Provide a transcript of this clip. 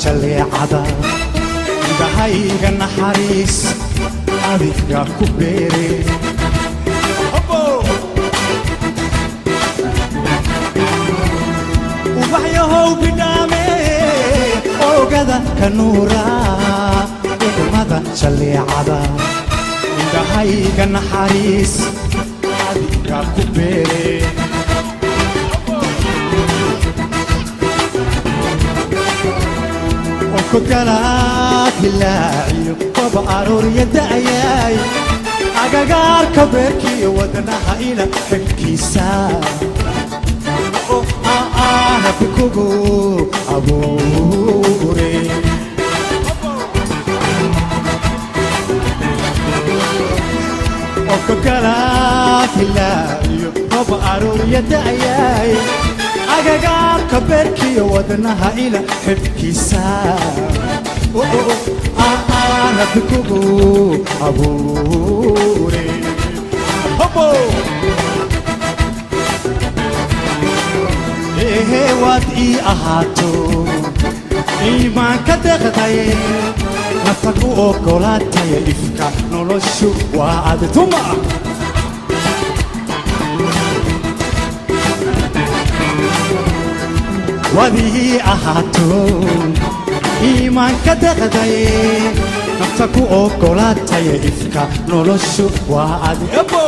Jaleecada indhahayga naxariis adiga ku beere. Ubaxyahow bidhaame, oogada ka nuura, idmada jaleecada indhahayga naxariis adiga ku beere. Onkogalaad hilaaciyo koba aroorya da'yaay, agagaarka beerkiiyo wadnaha ila xilkiisa Rabbi kugu abuure. Onkogalaad hilaaciyo koba aroorya da'yaay, agagaarka beerkiiyo wadnaha ila xilkiisa Rabbi kugu abuure. Hobo! Ehe, waad ii ahaato iimaanka deeqdaye, nafta ku oggolaataya, ifka noloshu waa adtuma. Waad ii ahaato iimaanka deeqdaye, nafta ku oggolaataya, ifka noloshu waa adi. Ebo!